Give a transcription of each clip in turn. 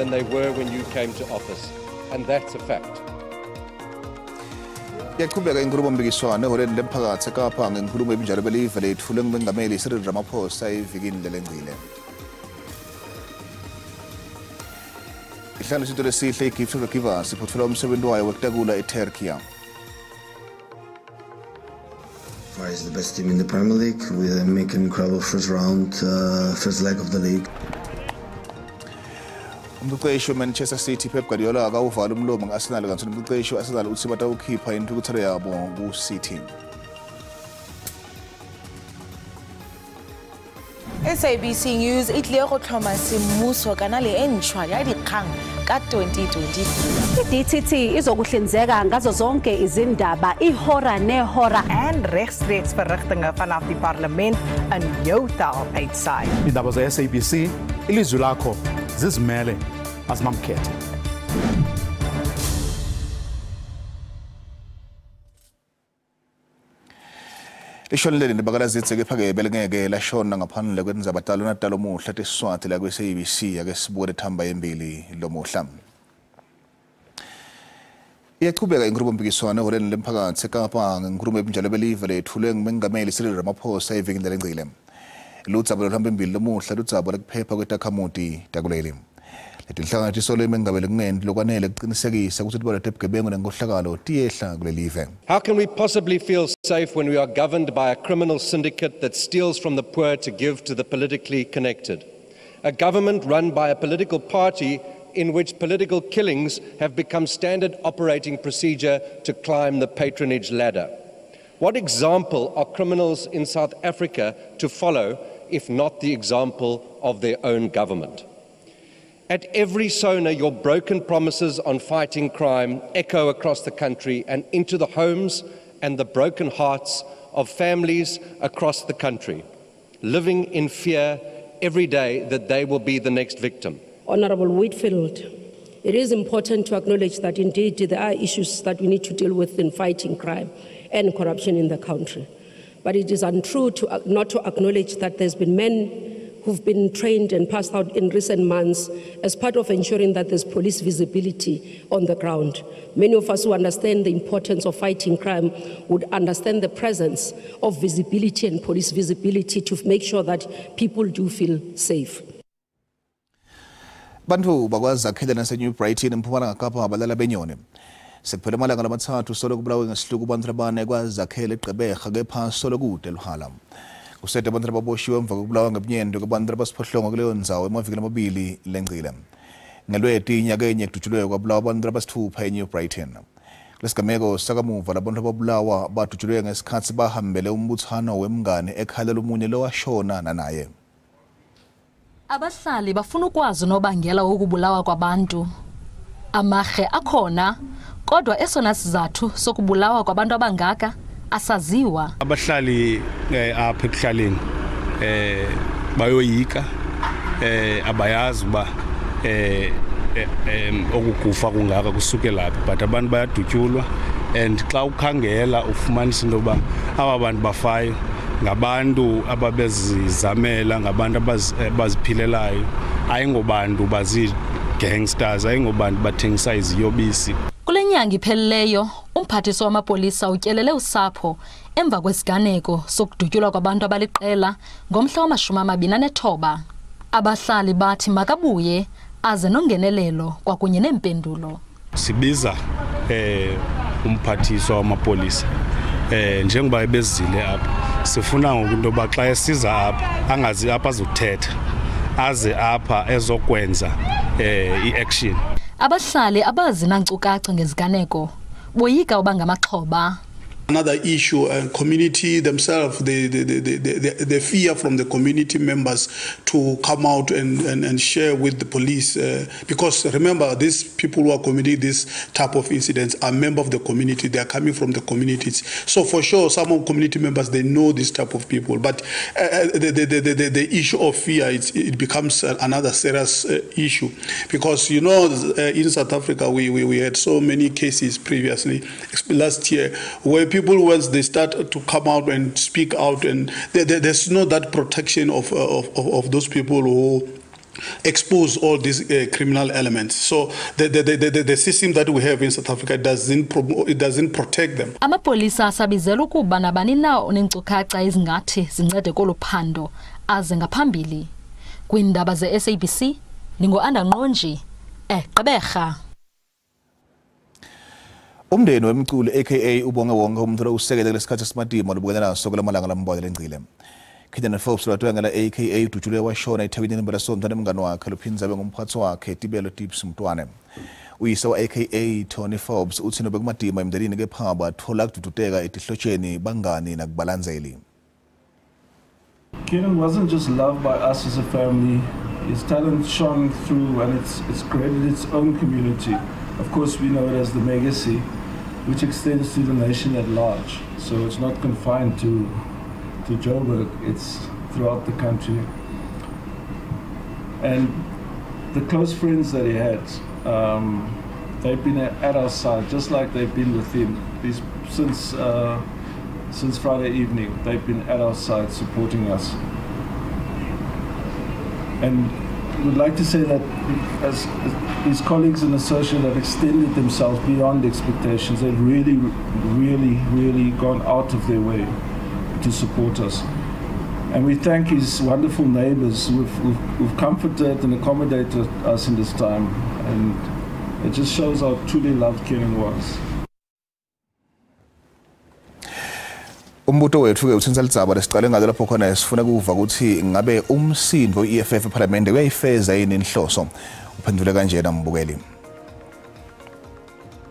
than they were when you came to office. And that's a fact. Iyaqhubeka inkhulumompikiswano eholeni lemphakathi eKapa ngenkulumo ebinjalo belive letfulwe ngumengameli Cyril Ramaphosa evikini lelengcile. Inhlangano lesihle iGift of the Givers iphotfula umsebenzi wayo wekutakula eTurkey. Is the best team in the Premier League. We make an incredible first round, first leg of the league. Umqeqeshi weManchester City Pep Guardiola akawuvala umlomo nge-Arsenal kanti umqeqeshi we-Arsenal uthi batawukhipha inthukuthelo yabo ku-City. SABC News e tlile go tlhoma semmuso kanale e ntšhwa ya dikgang ka 2023. I-DTT izokuhlinzeka ngazo zonke izindaba ihora nehora en regstreeks verrigtinge vanaf die parlement in jou taal uitsaai. Indaba ze-SABC, ilizwi lakho zizimele azinamkhethe. Lishonile nebakalazithi kepha-ke belingeke lashona ngaphandle kwendzaba talo natalomuhla tesiswati la kwe-SABC ake sibuke lethamba embili lomuhla. Iyaqhubeka inkhulumompikiswano eholeni lemphakathi eKapa ngenkulumo ebinjalo belive letfulwe ngumengameli Cyril Ramaphosa evikini lelengcile. Ludzaba loluhamba embili lomuhla ludzaba lekuphepha kwetakhamuti takuleli. Letinhlangano tisolo imengameli kungenti lokwanele kuqinisekisa ukuthi tibalo tebugebengu nenkohlakalo tiyehla kulelive. How can we possibly feel safe when we are governed by a criminal syndicate that steals from the poor to give to the politically connected? A government run by a political party in which political killings have become standard operating procedure to climb the patronage ladder. What example are criminals in South Africa to follow if not the example of their own government? At every SONA, your broken promises on fighting crime echo across the country and into the homes and the broken hearts of families across the country, living in fear every day that they will be the next victim. Honourable Whitfield, it is important to acknowledge that indeed there are issues that we need to deal with in fighting crime and corruption in the country. But it is untrue to not to acknowledge that there's been men who've been trained and passed out in recent months as part of ensuring that there's police visibility on the ground. Many of us who understand the importance of fighting crime would understand the presence of visibility and police visibility to make sure that people do feel safe. Bantu bakwazakhele nase-New Brighton eMpumalanga Kapa abalala benyoni. Sekuphele amalanga lamathathu solo kubulawe ngesihluku abantu abane kwazakhele eGqeberha kepha solo kude luhala. Kusede abantu ababoshiwe emva kokubulawa ngebunyendo kwabantu abasiphohlongo kuleyo ndzawo emavikini amabili lengcile. Ngelweti inyakenye kudutshulwe kwabulawa abantu abasithupha eNew Brighton. Kulesigameko sakamuva labantu ababulawa badutshulwe ngesikhathi bahambele umbuthano wemngane ekhaya lomunye lowashona nanaye. Abahlali bafuna ukwazi unobangela wokubulawa kwabantu. Amarhe akhona, kodwa esona sizathu sokubulawa kwabantu abangaka asaziwa. Abahlali apha ekuhlaleni bayoyika, abayazi uba okukufa kungaka kusukela phi, but abantu bayadutyulwa and xa ukhangela ufumanisa into yoba aba bantu bafayo ngabantu ababezizamela, ngabantu abaziphilelayo, ayingobantu bazi-gangsters, ayingobantu bathengisa iziyobisi. Kule nyanga iphelileyo, umphathiswa wamapolisa utyelele usapho emva kwesiganeko sokudutyulwa kwabantu abaliqela ngomhla wama-29. Abahlali bathi makabuye aze nongenelelo kwakunye neempendulo. Sibiza umphathiswa wamapolisa njengoba ebezile apha, sifuna ngoku into yoba xa esiza apha angazi apha azothetha, aze apha ezokwenza i-action. Abahlali abazi nankcukacha ngeziganeko boyika uba ngamaxhoba. Another issue, community themselves, the fear from the community members to come out and share with the police. Because remember, these people who are committing this type of incidents are members of the community. They are coming from the communities. So for sure, some of community members, they know this type of people. But the issue of fear, it becomes another serious issue. Because, you know, in South Africa, we had so many cases previously, last year, where people, once they start to come out and speak out, and there's no that protection of those people who expose all these criminal elements. So the system that we have in South Africa doesn't protect them. Amapolisa asabizela ukuba nabani na oneenkcukacha ezingathi zincede kolu phando aze ngaphambili. Kwiindaba ze-SABC ndingu-Anda Nqonji eGqeberha. Umndeni wemculi AKA ubonge wonke umuntu owusekele lesikhathi esimadima lobukene naso kulamalanga lambalwa lengcile. Kidana Forbes lwatwengela AKA udutshulwe washona eThekwini ngempelasonto nemngani wakhe lophinza abe ngumphathi wakhe Tibelo Tips Mntwane. Uyise wa AKA Tony Forbes uthi nobe kumadima emndenini kepha bathola kududuteka etihlotsheni bangani nakubalandzeli. Kiernan wasn't just loved by us as a family. His talent shone through and it's created its own community. Of course, we know it as the Megacy, which extends to the nation at large. So it's not confined to Joburg, it's throughout the country. And the close friends that he had, they've been at our side, just like they've been with him. Since Friday evening, they've been at our side supporting us. And we'd like to say that as his colleagues and associates have extended themselves beyond expectations. They've really, really, really gone out of their way to support us. And we thank his wonderful neighbors who've comforted and accommodated us in this time. And it just shows how truly loved Kiernan was. Umbuto wethu ke uthinta lidzaba lesiqale ngalo lapho khona sifuna kuva ukuthi ngabe umsindo we-EFF eParliament uyayifeza yini inhloso. Uphendule kanjena mbukeli.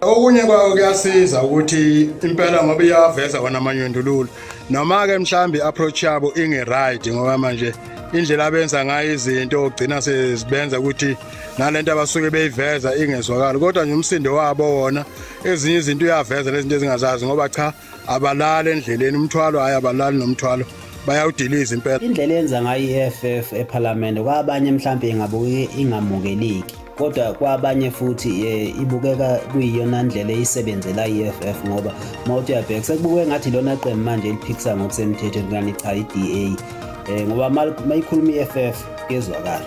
Okunye kwawo kuyasiza ukuthi impela ngoba iyaveza wona amanyundululu noma ke mhlambi approach yabo inge right ngoba manje indlela abenza ngayo izinto ogcina sezibenza ukuthi nalento abasuke beyiveza ingezwakala, kodwa nje umsindo wabo wona ezinye izinto uyaveza lezinto ezingazazi ngoba cha abalali endleleni umthwalo hayi abalali nomthwalo bayawudiliza impela. Indlela yenza ngayo i-EFF eParliament kwabanye mhlambe ingabuke ingamukeleki, kodwa kwabanye futhi ibukeka kuyiyona ndlela eyisebenzela i-EFF ngoba mawuthi uyabheka sekubuke ngathi lona qembu manje eliphikisa ngokusemthethweni kanti cha i-DA ngoba mayikhuluma i-EFF kezwakala.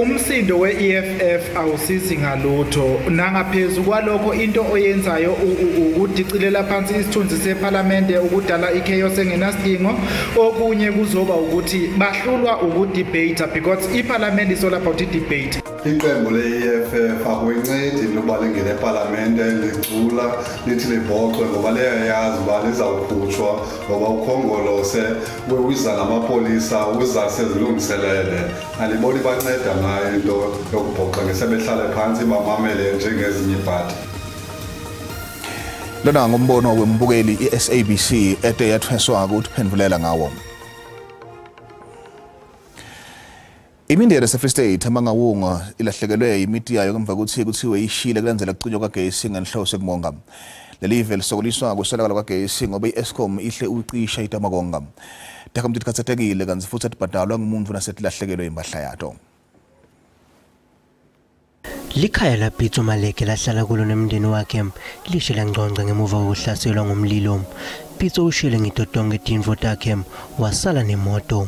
Umsindo we-EFF awusizi ngalutho, nangaphezulu kwalokho into oyenzayo ukudicilela phansi isithunzi sephalamende, ukudala ichaos engenasidingo. Okunye kuzoba ukuthi bahlulwa ukudebate because iphalamende is all about debate. Iqembu le-EFF akuyincedi into yokuba lingene epalamente licula lithi libhoxwe ngoba liyayazi uba lizawukhutshwa ngoba ukhongolose uza namapolisa uza sezilungiselele. Andiboni banceda ngayo into yokubhoxa ngesebehlale phantsi bamamele njengezinye iipati. Lona ngumbono wembukeli i-SABC ede yathweswa ukuthi phendvulela ngawo. Imindeni yaseFree State amangawunga ilahlekelwe imiti yayo ngemva kokuthi kuthiwe ishile kulandela ukucinywa kwagesi ngenhloso yokumonga. Leli live lisokoliswa kuswelakala kwagesi ngoba i-Eskom ihle ucisha itamakonga. Takhamti tikhathatekile kanti futhi atibhadalwa ngumuntu nasetilahlekelwe impahla yato. Likhaya laPitso Maleke lahlala kulo nemndeni wakhe lishe langcongca ngemuva kokuhlaselwa ngumlilo. Pitso ushile ngitotonke tintfo takhe wasala nemoto.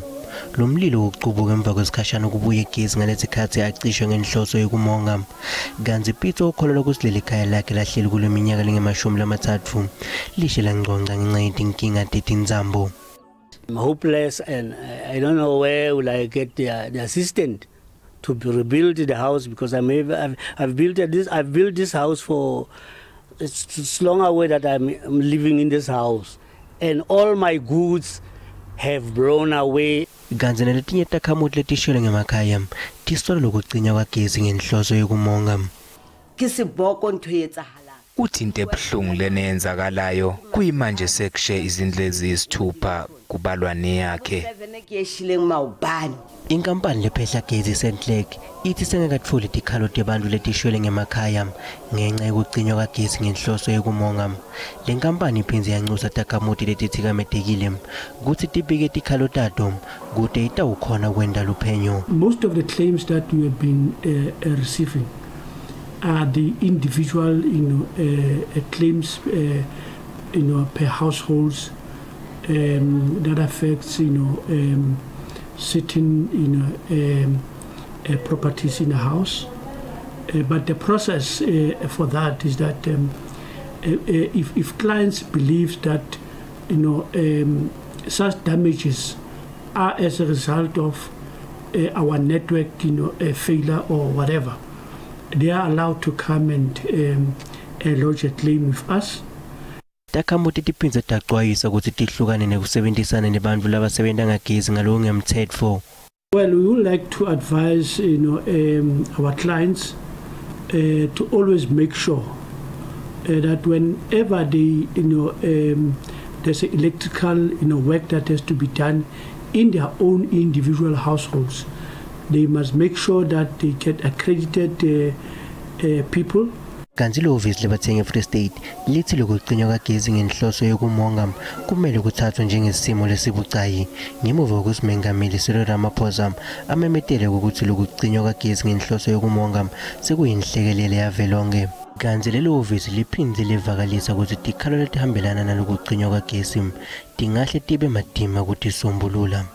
Lo mlilo ucubuka emva kwesikhashana ukubuya igesi ngalesikhathi acishwe ngenhloso yokumonga. Kanti Pitso ukholelwa ukuthi leli khaya lakhe lahleli kulo minyaka lengama-30 lishe langcongca ngenxa yetinkinga tetintsambo. I'm hopeless and I don't know where will I get the assistant to rebuild the house because I've built this house for it's long away that I'm living in this house and all my goods have blown away. Kanti naletinye takhamuti letishwele ngemakhaya tisola lokucinywa kwagesi ngenhloso yokumonga. Uthi into ebuhlungu lena eyenzakalayo kuyimanje sekushe izindlu eziyisithupha kubalwa neyakhe. Inkampani lephehla gesi Sentlek ithi sengekatfoli tikhalo tebantu letishwele ngemakhaya ngenxa yokucinywa kwagesi ngenhloso yokumonga. Le nkampani iphindze yanxusa takhamuti letitsikametekile kutsi tibike tikhalo tato kute itawukhona kwenta luphenyo. Most of the claims that we have been receiving are the individual, claims, per households that affects, certain, properties in a house. But the process for that is that if clients believe that, you know, such damages are as a result of our network, you know, a failure or whatever, they are allowed to come and lodge a claim with us. Takhamuti tiphindze tacwayiswa kutsi tihlukane nekusebenzisana nebantfu labasebenta ngagezi ngalokungemtsetfo. Well, we would like to advise, you know, our clients to always make sure that whenever they, you know, there's electrical, you know, work that has to be done in their own individual households, they must make sure that they get accredited people. Kanti lihhovisi lebathengi eFree State lithi lokucinywa kagezi ngenhloso yokumonga kumele kuthathwe njengesimo lesibucayi ngemuva kokuthi Mengameli Cyril Ramaphosa amemetele ukuthi lokucinywa kagezi ngenhloso yokumonga sekuyinhlekelele yavelonke. Kanti lelo hhovisi liphindze livakalisa ukuthi tikhalo letihambelana nalokucinywa kagezi tingahle tibe matima kutisombulula.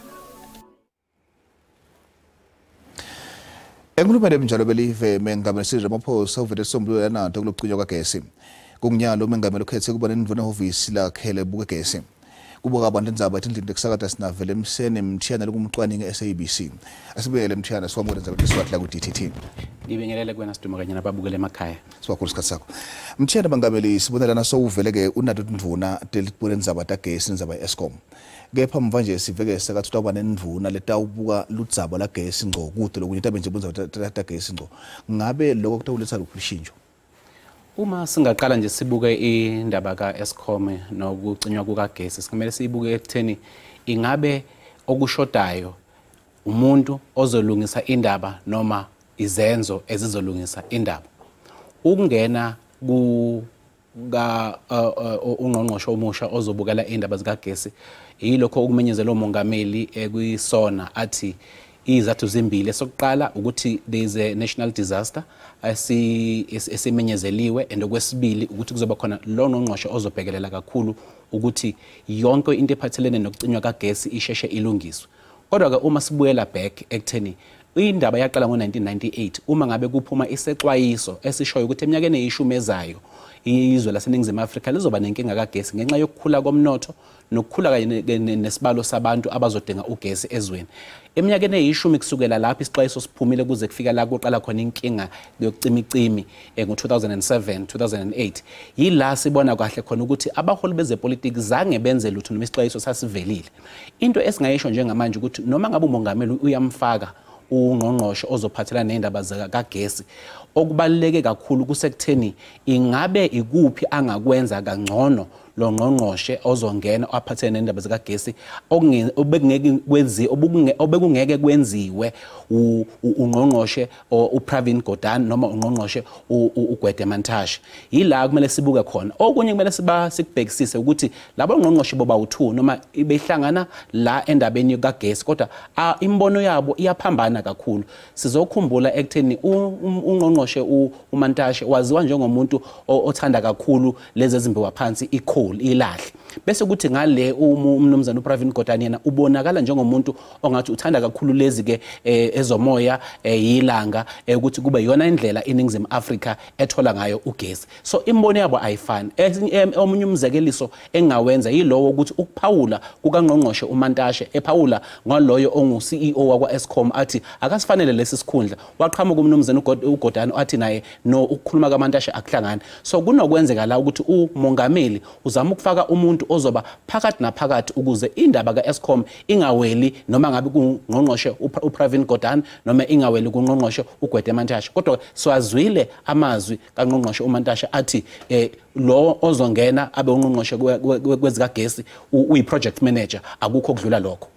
Enkulumeni ebinjalo belive Mengameli Cyril Ramaphosa uvete isisombululo nato kulokucinywa kwagesi. Kungunyalo umengameli ukhethe ukuba nendvuna ehhovisi lakhe lebuka gesi. Kubuka abantu indzaba etindlini tekusakata sinavele emseni Mthiyane lokumcwaningi SABC. Asibuyele Mthiyane siwamukele indzaba leswatla ku DTT. Ngibingelele kuwena Sidumo kanye nababukele emakhaya. Sibakhulu isikhathi sakho. Mthiyane Mengameli sibonelana sowuvele ke unato indvuna telibona indzaba tagesi indzaba ye-Eskom. Kepha mva nje siveke sekathi utawuba nendvuna letawubuka ludzaba lagesi ngco kude lokunye tabe nje bundzaba tagesi ngco. Ngabe lokho kutawuletha luphi ushintsho? Uma singaqala nje sibuke indaba ka-Eskom nokucinywa kukagesi, sikumele siyibuke ekutheni ingabe okushodayo umuntu ozolungisa indaba noma izenzo ezizolungisa indaba. Ukungena ku ungqongqoshe omusha ozobukela indaba zikagesi yilokho okumenyezelwa umongameli kwisona athi izathu zimbili. Sokuqala ukuthi there is a national disaster esimenyezeliwe, and okwesibili ukuthi kuzoba khona lo ngqongqoshe ozobhekelela kakhulu ukuthi yonke into ephathelene nokucinywa kagesi isheshe ilungiswe. Kodwa ke uma sibuyela back ekutheni indaba yaqala ngo-1998 uma ngabe kuphuma isexwayiso esishoyo ukuthi eminyakeni eyishumi ezayo izwe laseNingizimu Afrika lizoba nenkinga kagesi ngenxa yokukhula komnotho nokukhula kanye nesibalo sabantu abazodinga ugesi ezweni. Eminyakeni eyishumi kusukela lapho isixwayiso siphumile kuze kufika la kuqala khona inkinga yokucimicimi ngo-2007 2008, yila sibona kahle khona ukuthi abaholi bezepolitiki zange benze lutho noma isixwayiso sasivelile. Into esingayisho njengamanje ukuthi noma ngabe umongameli uyamfaka ungqongqoshe ozophathelana nendaba zakagesi, okubaluleke kakhulu kusekutheni ingabe ikuphi angakwenza kangcono lo ngqongqoshe ozongena aphathene nendaba zikagesi obekungeke kwenziwe ungqongqoshe uPravin Gordhan noma ungqongqoshe uGwede Mantashe. Yila kumele sibuke khona. Okunye kumele sikubhekisise ukuthi labo ngqongqoshe boba u2 noma behlangana la endabeni kagesi, kodwa imbono yabo iyaphambana kakhulu. Sizokhumbula ekutheni ungqongqoshe uMantashe waziwa njengomuntu othanda kakhulu lezi ezimbiwa phansi, icoal, ilahle. Bese kuthi ngale umnumzana uPravin Gordhan yena ubonakala njengomuntu ongathi uthanda kakhulu lezi ke ezomoya, yilanga, ukuthi kube yona indlela iNingizimu Afrika ethola ngayo ugesi. So imbono yabo ayifani. Omunye umzekeliso engawenza yilowo ukuthi ukuphawula kukangqongqoshe uMantashe ephawula ngaloyo ongu CEO wakwa Eskom athi akasifanele lesi sikhundla, waqhamuka umnumzana uGordhan athi naye no, ukukhuluma kaMantashe akuhlangani. So kunokwenzeka la ukuthi umongameli uzama ukufaka umuntu ozoba phakathi naphakathi ukuze indaba kaEskom ingaweli noma ngabe kungqongqoshe uPravin Gordhan noma ingaweli kungqongqoshe uGwede Mantashe. Kodwa siwazwile amazwi kangqongqoshe uMantashe athi lo ozongena abe ungqongqoshe kwezikagesi uyi-project manager, akukho okudlula lokho.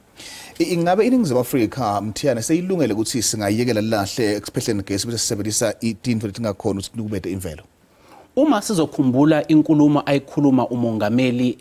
Ingabe iNingizimu Afrika Mthiyane seyilungele ukuthi singayiyekela lahle ekuphehleni gesi bese sisebenzisa itinto letingakhona ukuthi kubede imvelo? Uma sizokhumbula inkulumo ayikhuluma umongameli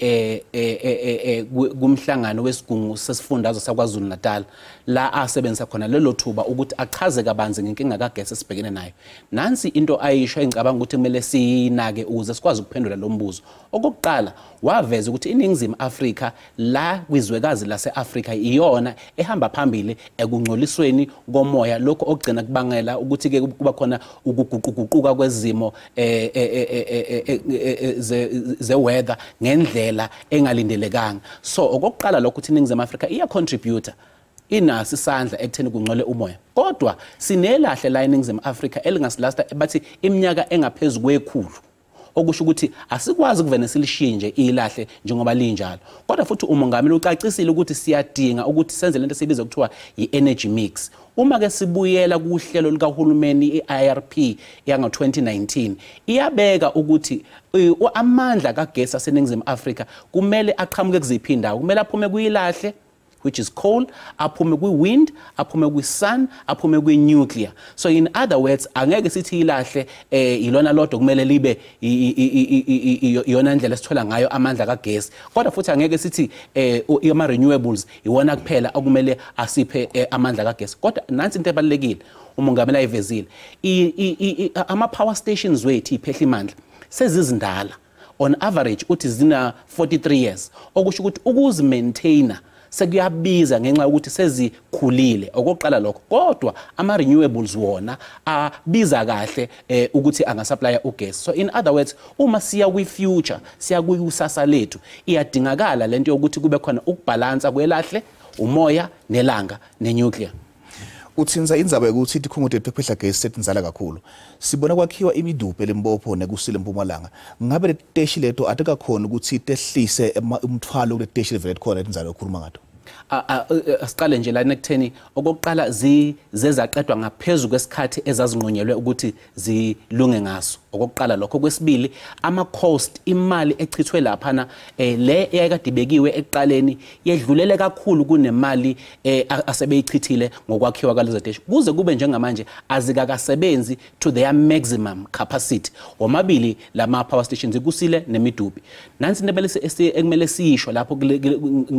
kumhlangano wesigungu sesifundazwe saKwaZulu Natal, la asebenzisa khona lelo thuba ukuthi achaze kabanzi ngenkinga kagesi esibhekene nayo. Nansi into ayisho engicabanga ukuthi kumele siyinake ukuze sikwazi ukuphendula lo mbuzo. Okokuqala, waveza ukuthi iNingizimu Afrika la kwizwekazi lase-Afrika iyona ehamba phambili ekungcolisweni komoya, lokho okugcina kubangela ukuthi-ke kuba khona ukuguquguquka kwezimo ze-weather ngendlela engalindelekanga. So okokuqala lokho, ukuthi iNingizimu Afrika iya-contributor, inaso isandla ekutheni kungcole umoya. Kodwa sinelahle la eNingizimu Afrika elingasilasta bathi iminyaka engaphezu kwe-100, okusho ukuthi asikwazi ukuvene silishiye nje ilahle njengoba linjalo. Kodwa futhi umongameli ucacisile ukuthi siyadinga ukuthi senze lento esibiza kuthiwa i-energy mix. Uma ke sibuyela kuhlelo likahulumeni i-IRP yanga-2019, iyabeka ukuthi amandla kagesi aseNingizimu Afrika kumele aqhamuke kuziphi indawo. Kumele aphume kuyilahle, which is coal, aphume kwi-wind, aphume kwi-sun, aphume kwi-nuclear. So in other words, angeke sithi ilahle ilona lodwa kumele libe iyona ndlela esithola ngayo amandla kagesi. Kodwa futhi angeke sithi ama-renewables iwona kuphela okumele asiphe amandla kagesi. Kodwa nansi into ebalulekile umongameli ayivezile, ama-power stations wethu iphehla imandla sezizindala. On average uthi zina 43 years, okusho ukuthi ukuzimaintaina sekuyabiza ngenxa yokuthi sezikhulile. Okokuqala lokho. Kodwa ama-renewables wona abiza kahle ukuthi angasupplya ugesi. So in other words, uma siya kwi-future, siya kwikusasa lethu, iyadingakala lento yokuthi kube khona ukubhalansa kwelahle, umoya, nelanga, ne-nuclear. Uthinza indzaba yokuthi tikhungo tethu gesi setinzala kakhulu. Sibona kwakhiwa imiduphe lembopho nekusile eMpumalanga. Ngabe leteshi leto atikakhona ukuthi tehlise umthwalo kuleteshi levele khona etinzalo okhuluma ngato? Asiqale nje lana ekutheni okokuqala zezaqedwa ngaphezu kwesikhathi ezazinqunyelwe ukuthi zilunge ngaso. Okokuqala lokho. Kwesibili, ama-cost, imali echithwe laphana le eyayikade ibekiwe ekuqaleni yedlulele kakhulu kunemali asebeyichithile ngokwakhiwa kwalezo teshi. Kuze kube njengamanje azikakasebenzi to their maximum capacity. Omabili lama power stations, iKusile neMidupi. Nansi into ekumele siyisho lapho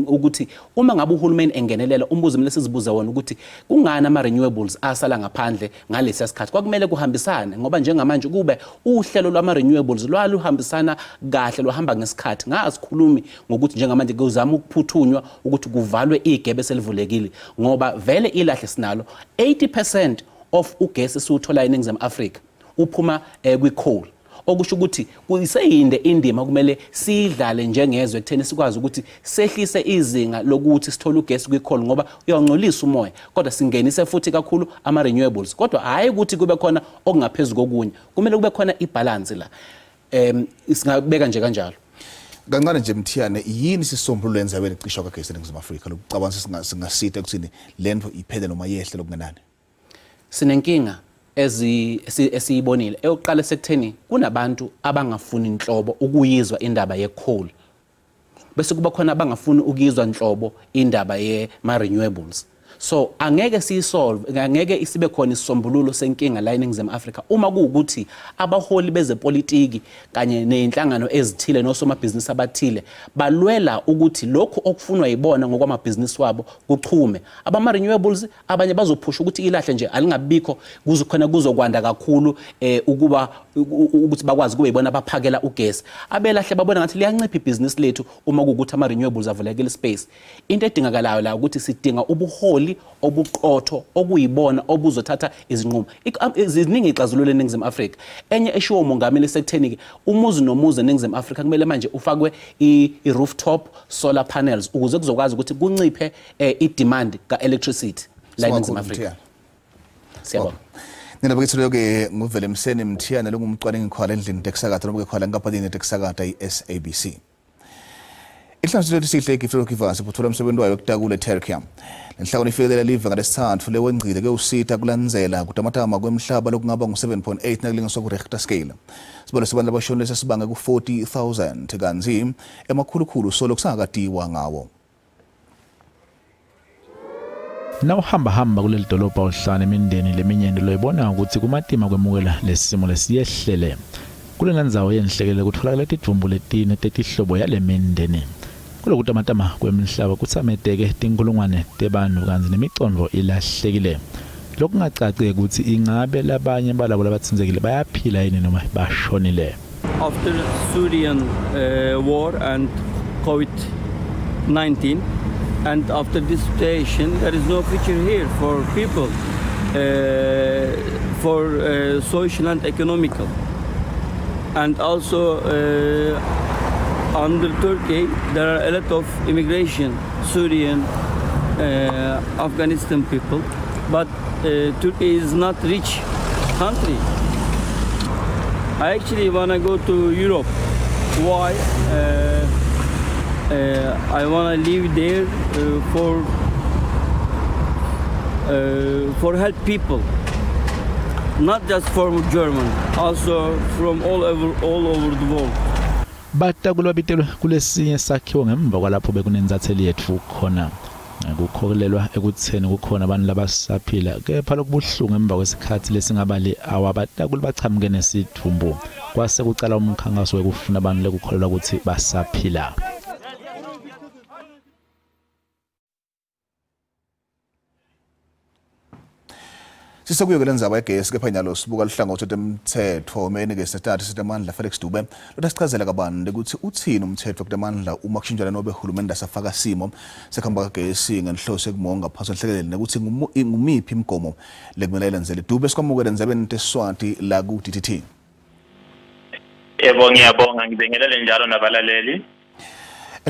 ukuthi uma ngabe uhulumeni engenelela, umbuzo kumele sizibuze wona ukuthi kungani ama-renewables asala ngaphandle ngalesiya sikhathi. Kwakumele kuhambisane, ngoba njengamanje kube uhlelo lwama-renewables lwaluhambisana kahle, lwahamba ngesikhathi. Ngasikhulumi ngokuthi njengamanje kuzama ukuphuthunywa ukuthi kuvalwe igebe eselivulekile, ngoba vele ilahle sinalo. 80% of ugesi esiwuthola eNingizimu Afrika uphuma kwi-coal, okusho ukuthi kuseyinde indima kumele sidlale njengezwe ekutheni sikwazi ukuthi sehlise izinga lokuthi sithole ugesi kwi-coal, ngoba uyangcolisa umoya, kodwa singenise futhi kakhulu ama-renewables. Kodwa hhayi ukuthi kube khona okungaphezu kokunye, kumele kube khona ibhalansi la. Singabeka nje kanjalo. Kancane nje Mthiyane, yini isisombululo endzabeni ecishwa kagesi eNingizimu Afrika lokucabanga singasita ekuthini lento iphele noma yehle lokungenani? Sinenkinga esiyibonile. Eyokuqala sekutheni kunabantu abangafuni inhlobo ukuyizwa indaba ye-coal, bese kuba khona abangafuni ukuyizwa inhlobo indaba ye-renewables. So angeke siyisolve, angeke isibe khona isisombululo senkinga la eNingizimu Afrika uma kuwukuthi abaholi bezepolitiki kanye nezinhlangano ezithile nosomabhizinisi abathile balwela ukuthi lokhu okufunwa yibona ngokwamabhizinisi wabo kuchume. Abama-renewables abanye bazophusha ukuthi ilahle nje alingabikho, kuzokhona kuzokwanda kakhulu ukuba ukuthi bakwazi kube yibona abaphakela ugesi. Abelahle babona ngathi liyancipha ibhizinisi lethu uma kuwukuthi ama-renewables avulekile space. Into edingakalayo la ukuthi sidinga ubuholi obuqotho okuyibona obuzothatha izinqumo. Ziningi ixazululo eNingizimu Afrika. Enye eshiwo umongameli sekutheni-ke umuzi nomuzi eNingizimu Afrika kumele manje ufakwe i-rooftop solar panels ukuze kuzokwazi ukuthi kunciphe i-demand ka-electricity la eNingizimu Afrika. Siyabonga. Nina bakithi leyo-ke nguvele Mseni Mthiyane longumcwaningi khwala endlini tekusakata noma-ke khwala enkampanini tekusakata i-SABC. Inhlanhla lethu sihle igifelo kivasi phuthola umsebenzi wayo ekutakula eTurkey. Lenhlangano ifikelele live ngalesithathu lewengcile kuyosita kulandzela kutamatama kwemhlaba lokungaba ngu-7.8 nakulinganiswa ku-Richter scale. Sibalo sabantu abashonile sesibanga ku-40,000 kanti emakhulukhulu solo kusangakadiwa ngawo. Nawuhamba hamba kuleli dolobha uhlane imindeni leminyenti loyibona ukuthi kumatima kwemukela lesimo lesiyehlele. Kulena ndzawo yenhlekele kutholakala tidvumbu letine tetihlobo yale mindeni. Kulokutamatama kwemhlaba kutsameteke tinkulungwane tebantu kantsi nemicondvo ilahlekile. Lokungacaci ukuthi ingabe labanye balabo labatsinzekile bayaphila yini noma bashonile. After Syrian war and COVID-19, and after this situation, there is no future here for people, for social and economical. And also under Turkey, there are a lot of immigration, Syrian, Afghanistan people, but Turkey is not rich country. I actually want to go to Europe. Why? I want to live there for help people, not just from Germany, also from all over the world. Batakulwa bitelwe kulesinye sakhiwo ngemva kwalapho bekunenzatheli yethu khona. Kukholelwa ekutheni kukhona abantu labasaphila kepha lokubuhlungu emva kwesikhathi lesingabali awabatakuli bachamuke nesithumbu kwase kucala umkhankaso wekufuna abantu lekukholelwa ukuthi basaphila. Sisekuyo ke lenzaba yegesi kepha nyalo sibuka luhlangothi lwemthetho umenike sithathu sitamandla Felix Dube lotasichazela kabanti ukuthi uthini umthetho kutamandla uma kushintshana nobe uhulumende asafaka simo sekuhamba kagesi ngenhloso yokumonga phansi enhlekelele nokuthi ngumiphi imigomo lekumele ilenzele. Dube, sikwamukele endzabeni teSwati la ku DTT. Yebo, ngiyabonga, ngibingelele njalo nabalaleli.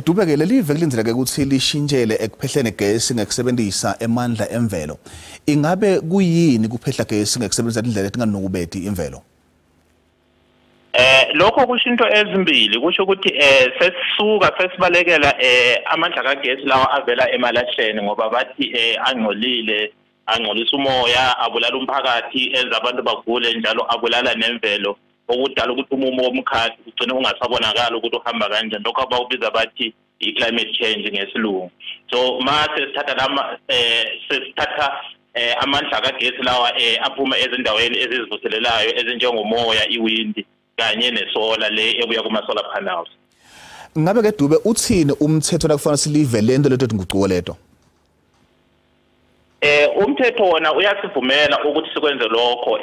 Dube ke leli vekulindeleke ukuthi lishintshele ekuphehleni gesi ngekusebenzisa emandla emvelo. Ingabe kuyini kuphehla gesi ngekusebenzisa indlela etinganukubeti imvelo? Lokho kusho into ezimbili, kusho ukuthi sesisuka sesibalekela amandla kagesi lawa avela emalahleni ngoba bathi angcolile, angcolisa umoya, abulala umphakathi, enza abantu bagule njalo abulala nemvelo, okudala ukuthi umumo womkhathi ugcine ungasabonakala ukuthi uhamba kanjani. Lokho abakubiza bathi i-climate change ngesilungu. So ma sesithatha lama sesithatha amandla kagesi lawa aphuma ezindaweni ezizivuselelayo ezinjengomoya, iwindi kanye nesola le ebuya kuma solar panels. Ngabe ke Dube uthini umthetho la kufanele silive lento leto nguquko leto? Umthetho wona uyasivumela ukuthi sikwenze lokho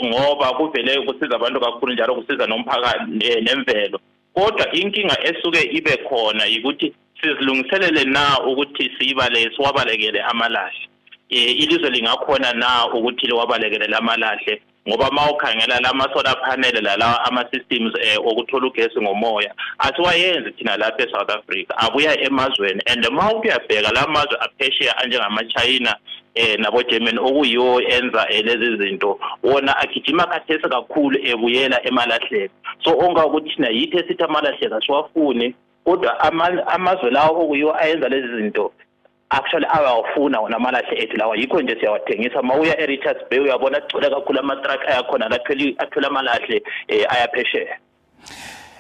ngoba kuvele ukusiza abantu kakhulu njalo kusiza nomphakathi nemvelo. Kodwa inkinga esuke ibe khona ukuthi sizilungiselele na ukuthi siyibale siwabalekele amalahle. Ilizwe lingakhona na ukuthi liwabalekele lamalahle, ngoba mawukhangela lama solar panel lala ama systems okuthola ugesi ngomoya asiwayenzi thina lapha eSouth Africa, abuya emazweni. And mawuyabheka lamazwe aphesheya anjengama China nabo Germany okuyiwo enza lezi zinto, wona agijima khathesi kakhulu ebuyela emalahleni. So onga ukuthi thina yithi esithi amalahle asiwafuni, kodwa amazwe lawo okuyiwo ayenza lezi zinto actually awafuna wona amalahle ethu lawa, yikho nje siyawathengisa. Mawuya eRichards Bay uyabona kugcwele kakhulu ama-truck ayakhona athwele amalahle ayaphesheya.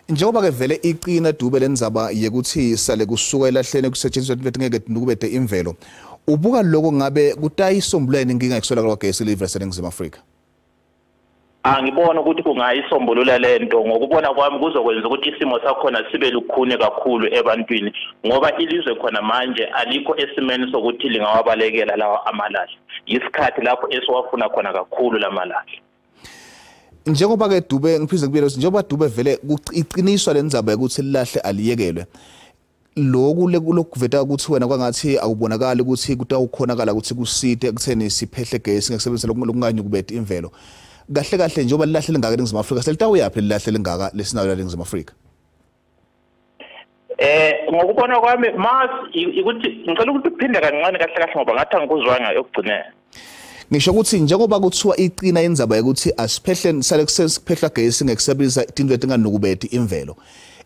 Njengoba ke vele iqina Dube lenzaba yekuthi sale kusuka elahleni kusetshenziswa into ngeke nukubede imvelo, ubuka lokho ngabe kutayisombulene inkinga yokuswelakala kwagesi live laseNingizimu Afrika? Angibona ukuthi kungayisombulula lento. Ngokubona kwami kuzokwenza ukuthi isimo sakhona sibe lukhune kakhulu ebantwini, ngoba ilizwe khona manje alikho esimeni sokuthi lingawabalekela lawa amalahle. Isikhathi lapho esiwafuna khona kakhulu lamalahle. Njengoba ke Dube ngiphize kubiyela ukuthi njengoba Dube vele iqiniswa lenzaba yokuthi lilahle aliyekelwe, lokhu lokuveta ukuthi wena kwangathi awubonakali ukuthi kutawukhonakala ukuthi kusite ekutheni siphehle gesi ngekusebenzisa lokunganyukubeti imvelo. Kahle kahle njengoba lilahle lingaka eNingizimu Afrika, selitawuyaphi lilahle lingaka lesinayo la eNingizimu Afrika? Ngokubona kwami mas ukuthi ngicela ukuthi uphinde kancane kahle kahle ngoba ngathi angikuzwanga ekugcineni. Ngisho ukuthi njengoba kuthiwa iqina indzaba yokuthi asiphehle sale kusephehla gesi ngekusebenzisa into etinganukubeti imvelo,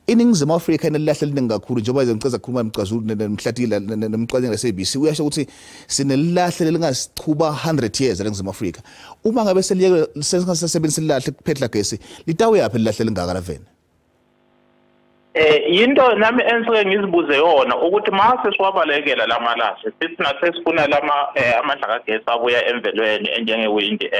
iNingizimu Afrika inelilahle eliningi kakhulu. Njengoba ngicela ukukhuluma nomcazulu nemhlatile nemcwaningi le-SABC, uyasho ukuthi sinelilahle elingasichuba 100 years eNingizimu Afrika. Uma ngabe seliyeke sesingasebenzisa ilahle kuphehla gesi, litawuyaphi lilahle elingaka lavena? Into nami ensuke ngizibuze yona ukuthi mase siwabalekela lamalahle sithi nasesifuna lama amandla kagesi abuya emvelweni enjengewindi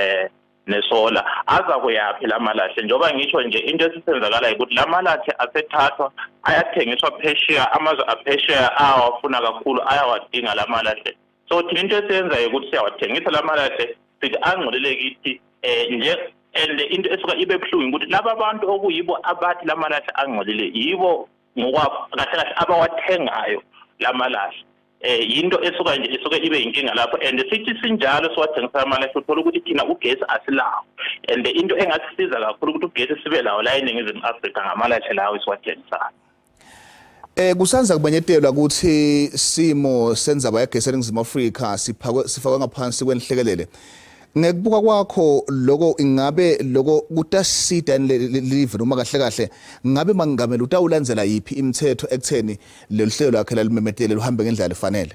nesola. Aza kuyaphi lamalahle? Njengoba ngisho nje into esisenzakala ukuthi lamalahle asethathwa ayathengiswa phesheya, amazwe aphesheya awafuna kakhulu, ayawadinga lamalahle. So thina into esiyenzayo ukuthi siyawathengisa lamalahle, sithi angcolele kithi nje. And into esuka ibe buhlungu ukuthi laba bantu okuyibo abathi lamalahle angcolile yibo ngokwabo kahle kahle abawathengayo lamalahle. Yinto esuka nje isuke ibe inkinga lapho. And sithi sinjalo siwathengisa amalahle, uthola ukuthi thina ugesi asilawo, and into engasisiza kakhulu ukuthi ugesi sibe lawo la eNingizimu Afrika ngamalahle lawo esiwathengisayo. Kusanza kubanyetelwa ukuthi simo senzaba yagesi eNingizimu Afrika sifakwe ngaphansi kwenhlekelele. Ngekubuka kwakho lokho, ingabe lokho kutasida live noma kahle kahle ngabe mangameli utawulandzela yiphi imithetho ekutheni lolu hlelo lakhe lalimemetele luhambe ngendlela efanele?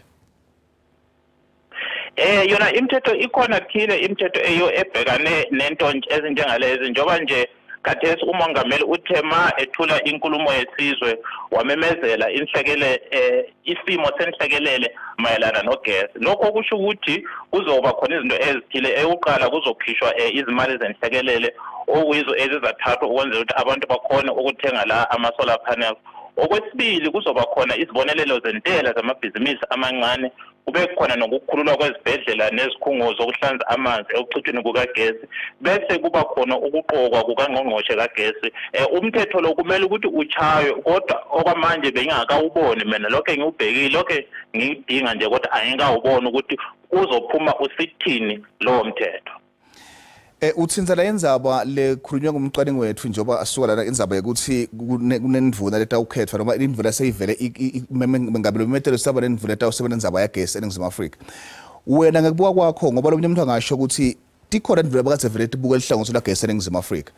Yona imithetho ikhona thile, imithetho eyo ebhekane nento ezinjengalezi. Njengoba nje khathesi umongameli uthema ethula inkulumo yesizwe wamemezela inhlekele isimo senhlekelele mayelana nogesi. Lokho kusho ukuthi kuzoba khona izinto ezithile. Eyokuqala, kuzokhishwa izimali zenhlekelele okuyizo ezizathathwa ukwenzela ukuthi abantu bakhone ukuthenga la ama-solar panels. Okwesibili, kuzoba khona izibonelelo zentela zamabhizinisi amancane, kube khona nokukhululwa kwezibhedlela nezikhungo zokuhlanza amanzi ekuchithweni kukagesi, bese kuba khona ukuqokwa kukangqongqoshe kagesi. Umthetho lo kumele ukuthi uchaywe, kodwa okwamanje bengingakawuboni mina, lokho ngiwubhekile, lokho ngiyidinga nje, kodwa angikawuboni ukuthi uzophuma usithini lowo mthetho. Uthinta indzaba lekhulunywa ngumcwaningi wethu njengoba asuka lana, indzaba yokuthi kunendvuna letawukhethwa noma indvuna seyivele ngabe lo metelo saba nendvuna etawusebenza indzaba yagesi eNingizimu Afrika. Wena ngekubuka kwakho, ngoba lo munye umuntu angasho ukuthi tikhona indvuna bakade vele tibuka lihlangothi lagesi eNingizimu Afrika,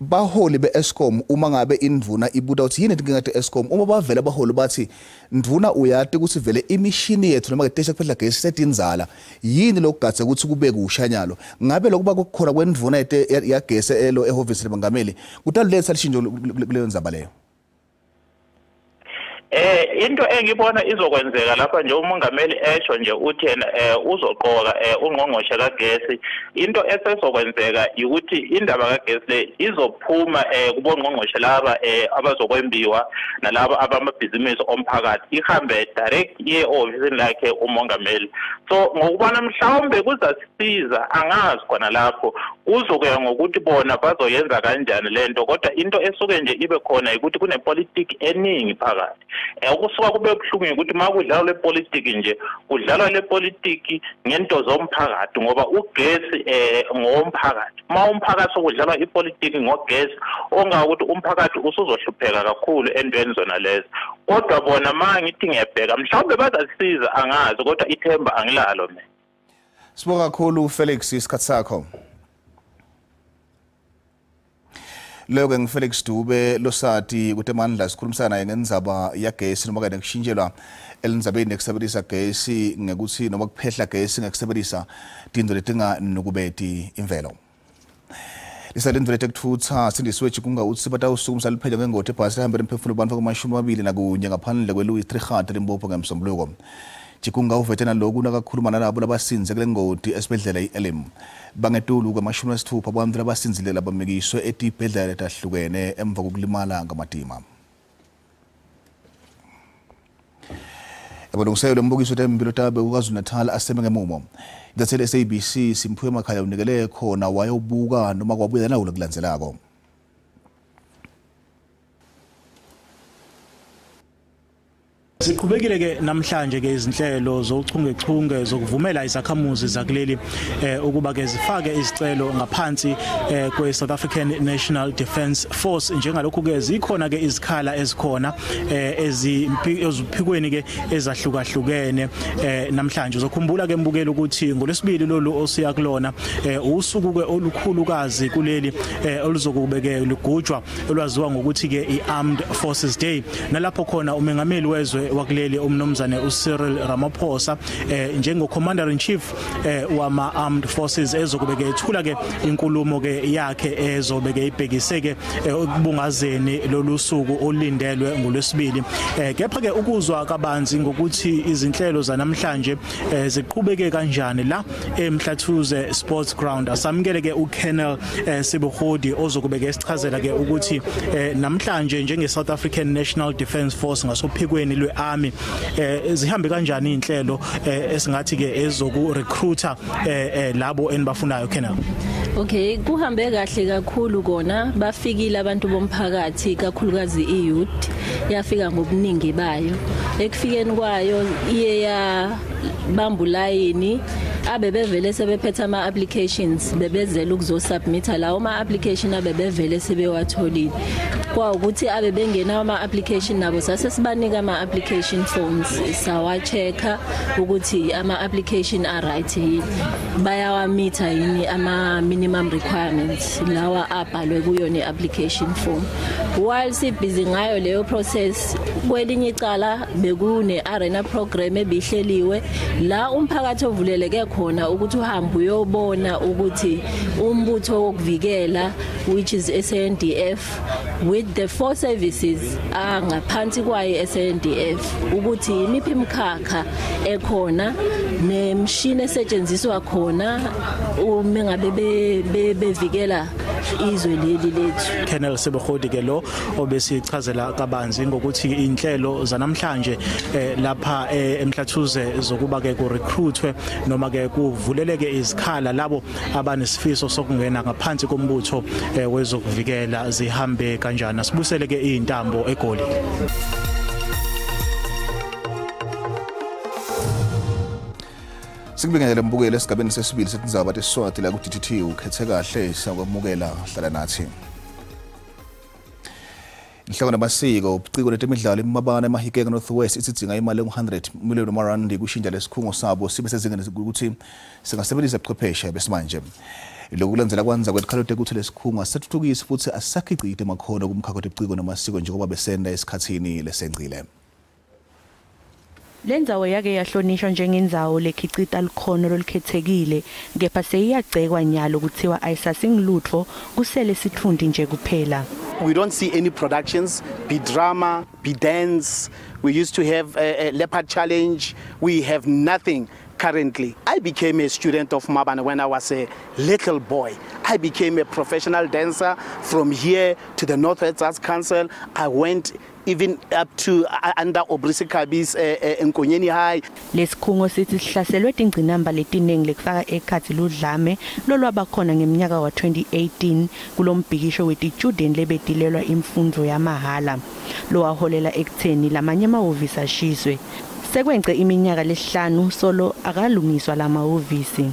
baholi be-Eskom uma ngabe indvuna ibuta ukuthi yini inkinga ye-Eskom, uma bavela abaholi bathi ndvuna uyati ukuthi vele imishini yethu noma ketesha kuphehla gesi setinzala, yini lokugadze ukuthi kube kushanyalo, ngabe lokuba kukhona kwendvuna yagesi elo ehhovisi lemongameli kutaletsa lishintsho kuleyo ndzaba leyo? Into engibona izokwenzeka lapha nje, umongameli esho nje uthi yena uzoqoka ungqongqoshe kagesi. Into esezokwenzeka ukuthi indaba kagesi le izophuma kubongqongqoshe laba abazokwembiwa nalaba abamabhizinisi omphakathi, ihambe direct iye ehhovisini lakhe umongameli. So ngokubona mhlawumbe kuzasisiza, angazi khona lapho kuzokuya ngokuthi bona bazoyenza kanjani lento, kodwa into esuke nje ibe khona ukuthi kunepolitiki eningi phakathi. Okusuka kube buhlungu ukuthi makudlalwa le politiki nje, kudlalwa le politiki ngento zomphakathi, ngoba ugesi ngowomphakathi. Uma umphakathi ukudlalwa ipolitiki ngogesi, ongakuthi umphakathi usuzohlupheka kakhulu entweni zona lezo. Kodwa bona mangithi ngiyabheka mhlawumbe bazasiza, angazi, kodwa ithemba angilalo mina. Sibonga kakhulu Felix isikhathi sakho. Leyo ke ngiFelix Dube losati kutemandla sikhulumisana naye ngendzaba yagesi noma kanye nekushintshelwa elindzabeni nekusebenzisa gesi ngekuthi noma kuphehla gesi ngekusebenzisa tintfo letinganukubeti imvelo. Lisalindvele tekutfutsa Sindisiwe Chikunga utsi batawusukumisa liphenyo ngengoti ebhasi lehambele imphefumulo bantfu kuma-21 ngaphandle kweLouis Trichardt eLimpopo ngemsombuluko. Chikunga uvete naloku nakakhuluma nalabo labasinze kule ngoti esibhedlela i-Elim. Bangetulu kwama-60 abantu labasinzile labamikiswe etibhedlela letahlukene emva kokulimala ngamatima. Abalungiselelo lombukiso wetempilo tabe KwaZulu-Natal aseme ngemumo. Intatheli SABC Simphiwe Makhaya unikele khona wayobuka noma kwabuya nawo lokulandzelako. Siqhubekile ke namhlanje ke izinhlelo zochungechunge zokuvumela izakhamuzi zakuleli ukuba ke zifake izicelo ngaphansi kwe South African National Defence Force. Njengalokhu ke zikhona ke izikhala ezikhona eziphikweni ke ezahlukahlukene namhlanje. Uzokhumbula ke mbukeli ukuthi ngolwesibili lolu osiya kulona usuku ke olukhulukazi kuleli oluzokube ke lugujwa olwaziwa ngokuthi ke iArmed Forces Day, nalapho khona umengameli wezwe Wakuleli umnumzane uCyril Ramaphosa njengo Commander in Chief wama Armed Forces ezokube ke ethula ke inkulumo ke yakhe ezobe ke ibhekise ke ekubungazeni lolu suku olindelwe ngolwesibili. Kepha ke ukuzwa kabanzi ngokuthi izinhlelo zanamhlanje ziqhubeke kanjani la eMhlathuze Sports Ground, asamukele ke uColonel Sebogodi ozokube ke esichazela ke ukuthi namhlanje njenge South African National Defence Force ngasophikweni lwearmy zihambe kanjani inhlelo esingathi ke ezoku recruiter labo enibafunayo. Colonel. Okay, kuhambe kahle kakhulu kona, bafikile abantu bomphakathi kakhulukazi iyouth yafika ngobuningi bayo. Ekufikeni kwayo iye ya bambulayini abebevele sebephethe ama applications bebezela ukuzosubmit lawo ma application abebevele sebewatholile. Kwa ukuthi abebengenawo ama application nabo sase sibanika ama application forms, sawa-checka ukuthi ama application are right yini, bayawamitha yini ama minimum requirements lawa abhalwe kuyo ne application form. While sibhizi ngayo leyo process, kwelinye icala bekune arena program ebihleliwe la umphakathi ovuleleke khona ukuthi uhambe uyobona ukuthi umbutho wokuvikela, which is SANDF, with the four services angaphansi kwayo SANDF, ukuthi imiphi imkhakha ekhona nemishini esetshenziswa khona uma ngabe bevikela izwe leli lethu. Colonel Sebogodi ke lo obesichazela kabanzi ngokuthi inhlelo zanamhlanje lapha eMhlathuze zokuba ke ku recruitwe noma ke kuvuleleke izikhala labo abanesifiso sokungena ngaphansi kombutho wezokuvikela zihambe kanjani. Sibusele ke izintambo eGoli. Sikubingelele mbukele esigabeni sesibili setindzaba teSiswati la ku DTT ukhethe kahle sakwamukela hlala nathi. Inhloko namasiko ubuciko letemidlalo eMabana eMahikeng North West isidzinga imali engu-100 million rand kushintsha lesikhungo sabo sibe sezingeni ukuthi singasebenzisa ubuchwepheshe besimanje. Lokhu kulandzela kwanza kwekhalothe ukuthi lesikhungo asithuthukisi futhi asakhicite emakhono kumkhakha webuciko namasiko njengoba besenda esikhathini lesengcile. Lendzawo yake yahlonishwa njengendzawo lekhicita likhono lolukhethekile, kepha seyiyagcekwa nyalo kuthiwa ayisasingilutho, kusele sithundi nje kuphela. We don't see any productions, be drama, be dance. We used to have a leopard challenge. We have nothing currently. I became a student of Mabana when I was a little boy. I became a professional dancer from here to the North West Arts Council. I went even up to under Obrisi Kabis Nkonyeni High. Lesikhungo sithi sihlaselwe tingcinamba letiningi lekufaka ekhathi ludlame lolwabakhona ngeminyaka wa-2018 kulombhikisho wetitshudeni lebetilelwa imfundo yamahhala lowaholela ekutheni lamanye amahhovisi ashiswe. Sekwence iminyaka lesihlanu solo akalungiswa lamahhovisi.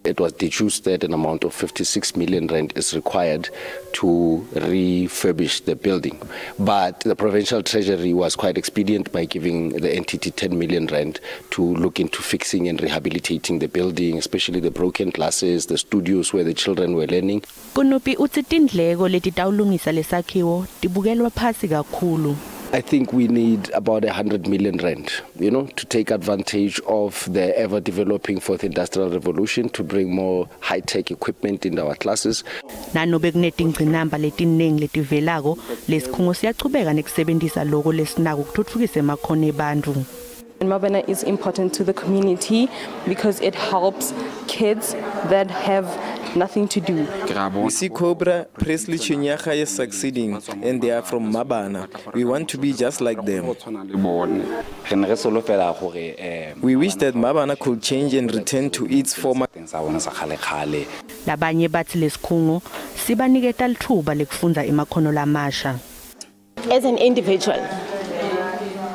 It was deduced that an amount of 56 million rand is required to refurbish the building. But the provincial treasury was quite expedient by giving the entity 10 million rand to look into fixing and rehabilitating the building, especially the broken classes, the studios where the children were learning. Kunupi uthi tindleko letitawulungisa lesakhiwo tibukelwa phasi kakhulu. I think we need about 100 million rand, you know, to take advantage of the ever-developing fourth industrial revolution to bring more high-tech equipment in our classes. Nanobe kunetingcinamba letiningi letivelako, lesikhungo siyachubeka nekusebenzisa loko lesinako kuthuthukisa emakhono ebantfu. Mabana is important to the community because it helps kids that have nothing to do. We see Cobra, Presley Chinyaga is succeeding, and they are from Mabana. We want to be just like them. We wish that Mabana could change and return to its former. Labanye bathi lesikhungo sibaniketa lithuba lekufundza emakhono lamasha. As an individual,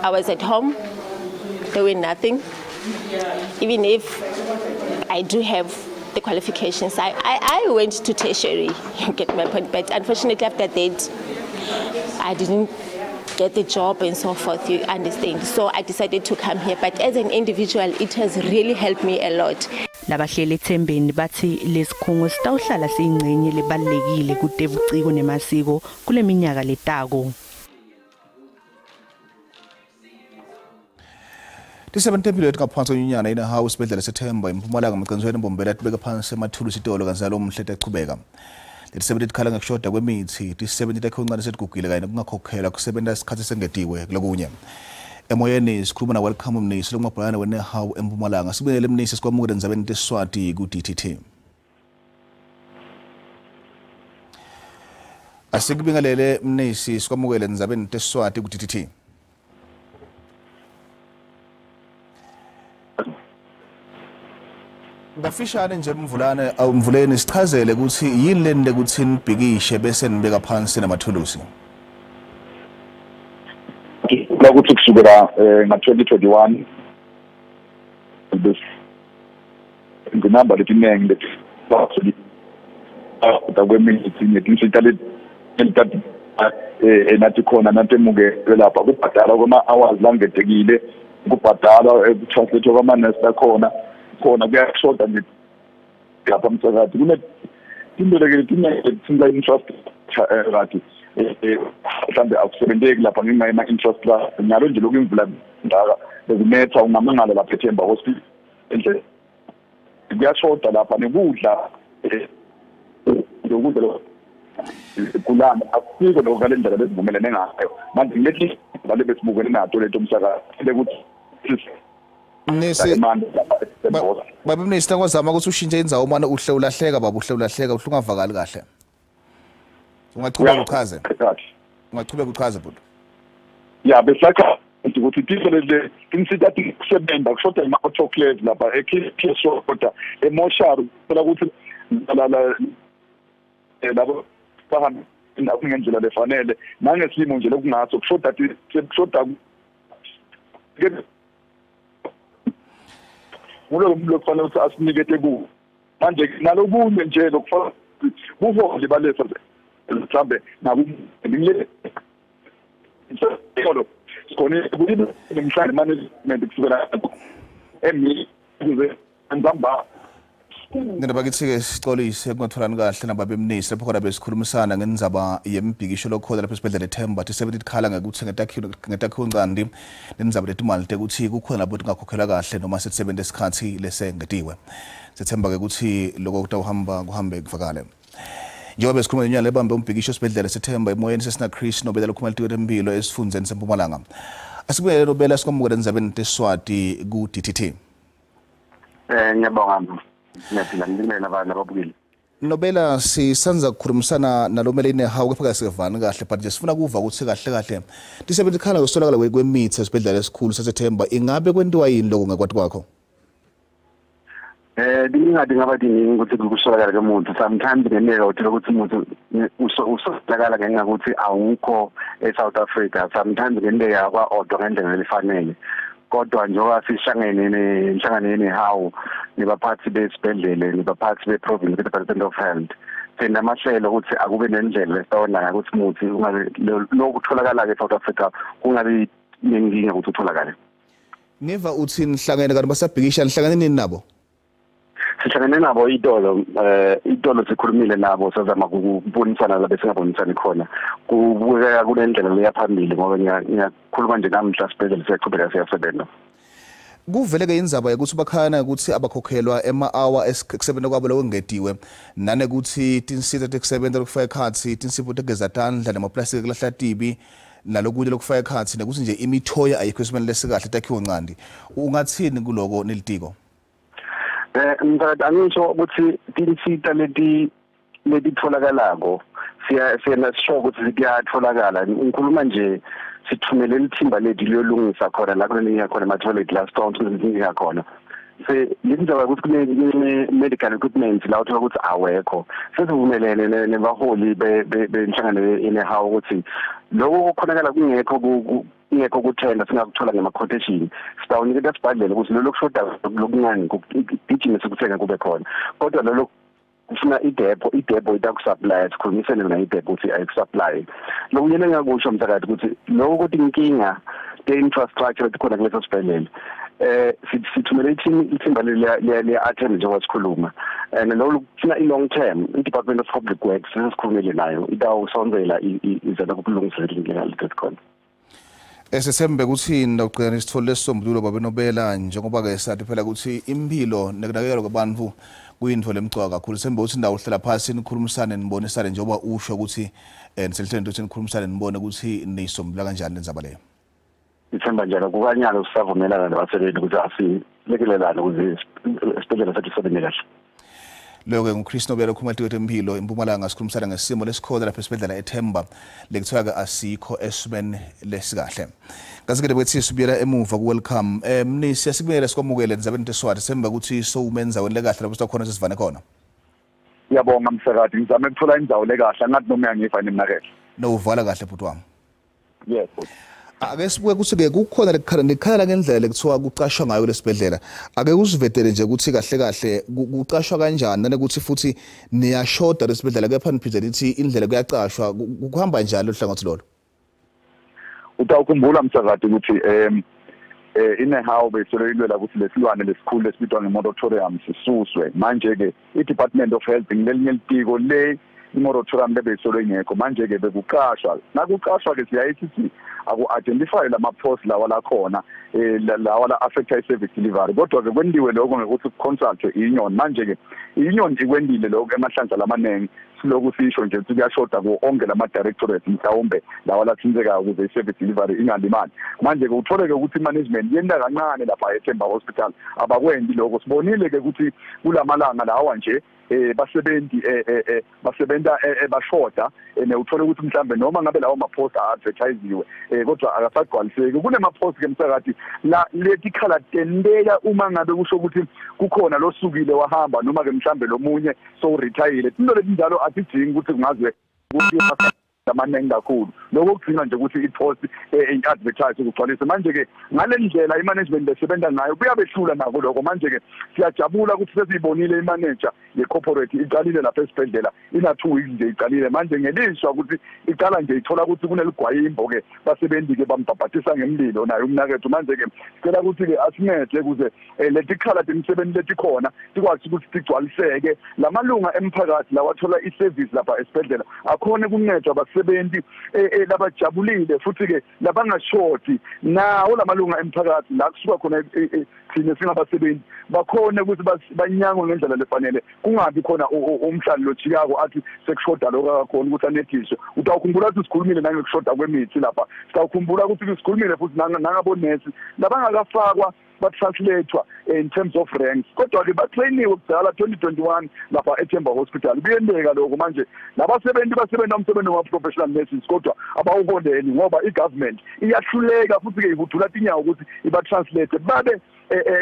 I was at home doing nothing. Even if I do have the qualifications, I went to tertiary, you get my point, but unfortunately after that, I didn't get the job and so forth, you understand. So I decided to come here, but as an individual, it has really helped me a lot. Labahleli ethembeni bathi lesikhungo sitawuhlala siyingcenye lebalulekile kutebuciko nemasiko kuleminyaka letako. Tisebenti empilo yethu ngaphansi kwenyunyana iNEHAWU esibhedlela seThemba eMpumalanga emqinisweni Mbombela tibeka phansi emathulusi itolo kanjalo umhlete echubeka. Tisebenti tikhala ngekushoda kwemithi, tisebenti takhe uncane setigugile kanye nokungakhokhelwa kusebenza isikhathi sengediwe kulokunye. Emoyeni sikhuluma na Welcome Mnisi longumabhalane weNEHAWU eMpumalanga. Sibingelele Mnisi, sikwamukele endzabeni teSiswati ku DTT. Asikubingelele Mnisi, sikwamukele endzabeni teSiswati ku DTT. Ngafishane nje mvulane awumvuleni sichazele ukuthi yini leni ukuthi nibhikishe bese nibeka phansi namathulusi. Ukuthi kusukela nga-2021 this inamba letiningi leti kwemithi netinsita leti enathi khona natemukelwe lapha kubhadala kwama-hours langetekile, kubhadala kutranslate kwamanesi akhona khona kuyashoda nje lapha msakathi. Kunetinto letiningi letithinta infrastructure kati mhlambe akusebenteki lapha ngenxa yema-infrastructure nyalo nje lokhu imvula ndaka bekunetha ungamangala lapha eThemba Hospital enhle kuyashoda lapha nekudla lokudla kulana akusiko lokho ngale ndlela lesivumelene ngayo. Manje ngilethi ngale besibukene nato leto msakathi ukuthi Mnisi baba Mnisi nakwazama ukuthi ushintshe indzawo manje uhle ulahleka baba, uhle ulahleka uhle ungavakali kahle. Ungachubeka uchaze. Ungachubeka uchaze bhuti. Ya besakha ukuthi tinto lezi tinsita tikusebenza kushoda ama-autoclave lapha ekhishoda emoshari kuthola ukuthi labo bahambe ngendlela lefanele nangesilimo nje lokungaso kushoda kushoda ngulo lokufanele ukuthi asinikete ku manje nalokunye nje lokufana buholi baletha mhlambe naku sikhona kunemhlanje management kusukela emi kuze nzamba. Ngendaba kithi-ke sicolise kungatholani kahle nababe Mnisi lapho khona besikhulumisana ngendzaba yembhikisho lokhona lapha esibhedlela eThemba. Tisebenti tikhala ngekuthi ngetakhiwo ncandi nendzaba letimali tekuthi kukhona lapho tingakhokhelwa kahle noma setisebenza isikhathi lesengetiwe. Sethemba-ke ukuthi lokho kutawuhamba kuhambe kuvakale. Njengoba besikhuluma nenyanga lebambe umbhikisho esibhedlela seThemba emoyeni sesina Chris Nobela lokhuluma litiko lempilo esifundzeni seMpumalanga. Asibuyele Nobela sikwamukele endzabeni teSiswati ku DTT. Ngiyabonga. Ngiyaphila ngibingelela abantu ababukeli. Nobela sisanza kukhulumisana nalomele iNEHAWU kepha kasivani kahle but nje sifuna kuva ukuthi kahle kahle tisebenti ikhala ngokuswelakala kwemithi esibhedlela esikhulu saseThemba, ingabe kwentiwa yini lokho ngakwati kwakho? Dingadi ngaba diningi ukuthi kuswelakala komuntu. Sometimes ngeneka uthola ukuthi umuntu uswelakala ngenxa yokuthi awukho eSouth Africa. Sometimes ngeneka kwa-odwa ngendlela elifanele. Kodwa njengoba sihlangene nenhlangano yeNEHAWU nabaphathi besibhedlele nabaphathi be-province Department of Health sinamahlelo ukuthi akube nendlela esitawona ukuthi umuthi ungabe lokhu kutholakala e-South Africa kungabi nenkinga ukuthi utholakale. Ngiva uthi nihlangene kanti basabhikisha, nihlangene nini nabo? Sihlangene nabo itolo, itolo sikhulumile nabo sazama ukubonisana la besingabonisani khona. Kubukeka kunendlela leya phambili ngoba ngiyakhuluma nje namhla sibhedlela siyaqhubeka siyasebenza. Kuvele-ke indzaba yokuthi bakhana ukuthi abakhokhelwa ema-hour ekusebenza kwabo lokungediwe nanekuthi tinsita tekusebenza lokufaka ekhatsi tinsipho tekugeza tandla nemaplastiki ekulahla tibi nalokunye lokufaka ekhatsi nekuthi nje imithoya ayikho esimeni lesikahle takhiwo ncandi. Ungathini kuloko nelitiko? Mphakathi angisho ukuthi tinsita leti letitholakalako siya sisho ukuthi kuyatholakala. Ngikhuluma nje sithumele lithimba lethu liyolungisa khona la kuneningi khona ema-toilet la sitawuthi khona. Se lindaba ukuthi kune medical equipment la uthola ukuthi awekho. Sesivumelene nebaholi benhlangano yeNEHAWU ukuthi lokho kukhonakala kungekho kuthenda singakuthola ngema-quotation sitawuniketa sibhadlele ukuthi lolo kushoda lokuncane kugijime sikuthenga kube khona. Kodwa lolo kufuna idepho itakusupply sikhulumisene nayo idepho ukuthi ayikusupply. Lokunye engingakusho mphakathi ukuthi lokho ukuthi inkinga te-infrastructure etikhona kuleso sibhedlela sithumele ithimba liya-attend njengoba sikhuluma and lokho kufuna i-long term i-Department of Public Works sesikhulumile nayo itawusondzela izana ukulungisa inkinga letikhona. Sethembe ukuthi ndawugcina isithole lesisombululo babenobela njengoba ke sathi phela ukuthi impilo nekunakekelwa kwabantu kuyinto lemcoka kakhulu. Sembe ukuthi ndawuhlala phasi nikhulumisane nibonisane njengoba usho ukuthi nisehlelweni ukuthi nikhulumisane nibone ukuthi nisombulula kanjani lenzaba leyo. Ithemba njalo kukanyalo sisavumelana nabasebenzi ukuthi asilekelelane ukuze isibhedlela sethu sisebenze kahle. Lokho nguChris Nobela okhuluma eTempilo eMpumalanga sikhulumisana ngesimo lesikhona lapha esibhedlela eThemba lekuthiwa ke asikho esimeni lesikahle. Kasike bethi sibuyela emuva ku welcome. Mnisi siyasikubuyela sikwamukele endzabeni teSwati semba ukuthi sowumenza wena kahle lapho sikhona sesivane khona. Ngiyabonga msakade ngizame ukuthola indzawo lekahle angathi noma uyangiva nimnakekhe. No uvala kahle bhuti wami. Yes. Ake sibuke ukuthi ke kukhona lekhala ngendlela ekuthiwa kucashwa ngayo lesibhedlela. Ake usivedele nje ukuthi kahle kahle kucashwa kanjani nanokuthi futhi niyashoda lesibhedlela kepha niphinde lithi indlela kuyacashwa kuhamba njalo uhlangothi lolo. Utawukhumbula msakade ukuthi iNehawu beyisolo ukuthi lesilwane lesikhulu lesibitwa ngemoratorium sisuswe. Manje ke iDepartment of Health ngelinye litiko le imoratorium lebeyisolo ingekho manje ke bekuqashwa. Nakuqashwa ke siyayithi aku-identify lama-post lawa lakhona lawa la affecta i-service delivery kodwa ke kwendiwe lokho ngokuthi kuconsultwe i-union. Manje ke i-union ikwendile lokho emahlandla lamaningi siloku sisho nje ukuthi kuyashoda kuwo onke lama-directorate mhlawumbe lawa lathintekayo ukuze i-service delivery ingalimali. Manje ke uthole-ke ukuthi i-management yenta kancane lapha eThemba Hospital abakwendi lokho. Sibonile-ke ukuthi kulamalanga lawa nje basebenzi basebenta bashoda uthola ukuthi mhlambe noma ngabe lawo ma-post a-advertisiwe kodwa akasagcwaliseki. Kunema-post ke msakade la letikhala tenteka uma ngabe kusho ukuthi kukhona losukile wahamba noma ke mhlambe lomunye so-retire. Into letinjalo atidingi ukuthi kungazwe ukuthi amaningi kakhulu. Lokho kugcina nje ukuthi i-post i-advertise ukugcwalisa. Manje ke ngale ndlela i-management lesebenza ngayo kuyabehlula nako lokho. Manje ke siyajabula ukuthi sesiyibonile i-manager ye-corporate iqalile lapha esibhedlela ina 2 weeks nje iqalile. Manje ngelishwa ukuthi iqala nje ithola ukuthi kuneligwayimbo ke basebenzi ke bambhabhatisa ngemlilo naye umnakethu. Manje ke sicela ukuthi ke asincede ukuze letikhala temisebenzi letikhona tikwazi ukuthi tigcwaliseke lamalunga emphakathi lawathola i-service lapha esibhedlela akhone kuncedwa basebenzi labajabulile futhi ke labangashoti nawo lamalunga emphakathi la kusuka khona thina singabasebenzi bakhona ukuthi banyangwe ngendlela lefanele kungabi khona umhlali lojikako athi sekushoda lokho akakhona ukuthi anediswe. Utawukhumbula ukuthi sikhulumile nangekushoda kwemithi lapha, sitawukhumbula ukuthi sikhulumile futhi nangabonesi labangakafakwa batranslatewa in terms of ranks kodwa ke batrainiwe kudala 2021 lapha eThemba Hospital. Kuyenteka lokho manje labasebenzi basebenza umsebenzi wa professional nurses kodwa abawuholeli ngoba igovernment iyahluleka futhi ke ihudula tinyawo ukuthi ibatranslate babe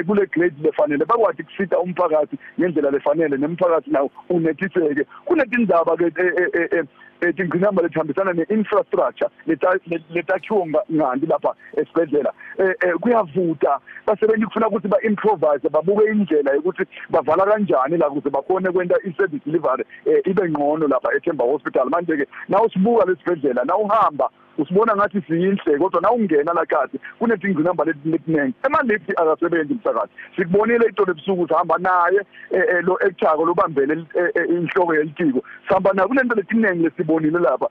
kule grade lefanele bakwazi ukusita umphakathi ngendlela lefanele nemphakathi nawo unethiseke. Kunetindzaba ke tingqinamba lethambisana ne-infrastructure letakhiwo ngandi lapha esibhedlela kuyavuta basebenzi kufuna ukuthi ba-improvise babuke indlela yokuthi bavala kanjani la ukuze bakhone kwenta i-service delivery ibe ngcono lapha eThemba Hospital. Manje ke nawusibuka lesibhedlela nawuhamba usibona ngathi siyinhle kodwa nawungena lakathi kunetingqinamba letiningi. Ema-lift akasebenzi msakazi sikubonile itolo ebusuku sihamba naye lo ekuthako lobambele inhloko yelitiko sihamba naye kunento letiningi lesibonile lapha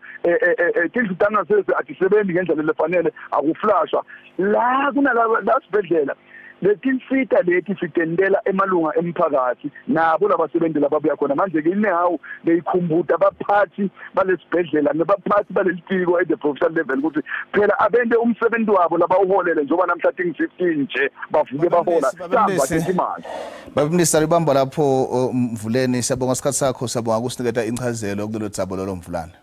tindlu tangasese atisebenzi ngendlela lefanele akuflashwa la kunala sibhedlela letinsita leti sitendela emalunga emphakathi nabo labasebenzi lababuya khona. Manje ke iNehawu beyikhumbuta abaphathi balesibhedlela nabaphathi balelitiko at the professional level ukuthi phela abende umsebenzi wabo labawuholele njengoba namhla 15 nje bavuke bahola samba imali. Babimnisi alibamba lapho Mvuleni, siyabonga isikhathi sakho, siyabonga ukusiniketa incazelo kulolu dzaba lolo Mvulane.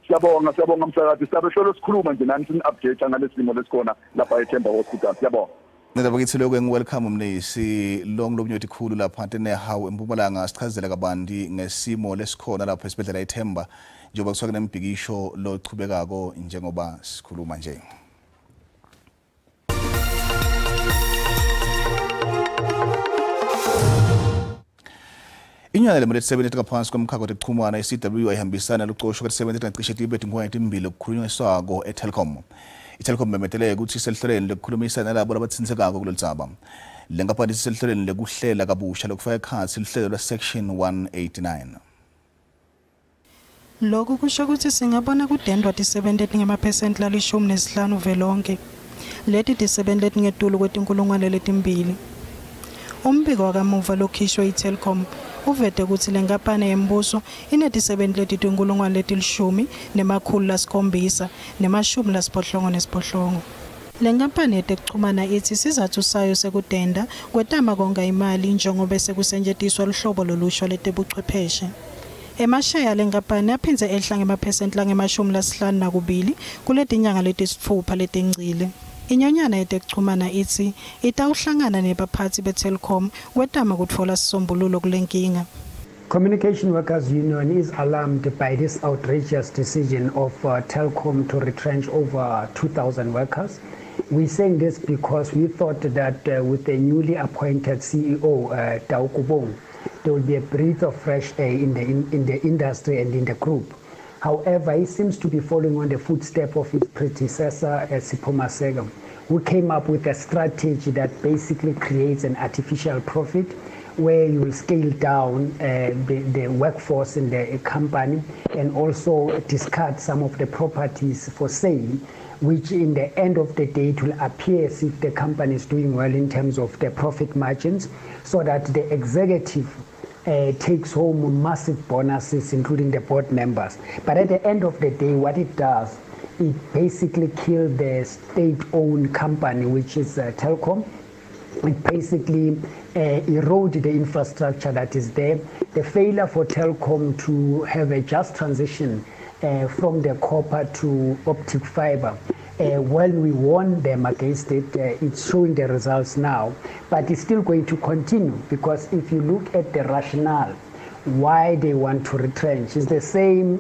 Siyabonga siyabonga msakazi, siyabe hlolo sikhuluma nje nani sini-update ngalesimo lesikhona lapha eThemba Hospital. Siyabonga. Nendaba kithi lokho ngiwelcome Mnisi long lomnyothi khulu lapha eNehawu eMpumalanga sichazela kabanti ngesimo lesikhona lapha esibhedlela eThemba njengoba kusuka nembhikisho lochubekako njengoba sikhuluma nje. Inyanga lemali lesebenza ngaphansi komkhakha wetekuchumana iCW ayihambisana lucosho kwesebenza cishe tibe tinkhwani lokukhulunyiswako eTelkom. iTelkom bemetele ukuthi iselihlelweni lokukhulumisana nalabo abathintekako kulolu dzaba. Le nkampani iselihlelweni lokuhlela kabusha lokufaka ekhatsi luhlelo lwe-Section 189. Lokhu kusho ukuthi singabona kudendwa tisebenti letingemaphesenti la-15 velonke. Leti tisebenti letingetulu kwe-2,000. Umbiko wakamuva lokhishwe yi-Telkom uvete ukuthi lenkampani yembuso inetisebenti leti-10,778. Lenkampani yetekuchumana ithi sizathu sayo sekudenda kwetama konga imali njengoba sekusetjentiswa luhlobo lolusha letebuchwepheshe. Emasheya lenkampani aphindze ehla ngemaphesenti langema-52 kuletinyanga letisitfupha letingcile. Inyonyana yetekuchumana ithi itawuhlangana nebaphatsi beTelkom kwetama kutfola sisombululo kulenkinga. Communication Workers Union is alarmed by this outrageous decision of Telkom to retrench over 2,000 workers. We're saying this because we thought that with the newly appointed CEO, Tau Kubong, there will be a breath of fresh air in the industry and in the group. However, he seems to be following on the footsteps of his predecessor, Sipho Maseko, who came up with a strategy that basically creates an artificial profit where you will scale down the workforce in the company and also discard some of the properties for sale, which in the end of the day it will appear as if the company is doing well in terms of the profit margins, so that the executive takes home massive bonuses, including the board members. But at the end of the day, what it does, it basically killed the state-owned company, which is Telkom. It basically eroded the infrastructure that is there. The failure for Telkom to have a just transition from the copper to optic fiber, when we warned them against it, it's showing the results now, but it's still going to continue, because if you look at the rationale why they want to retrench, it's the same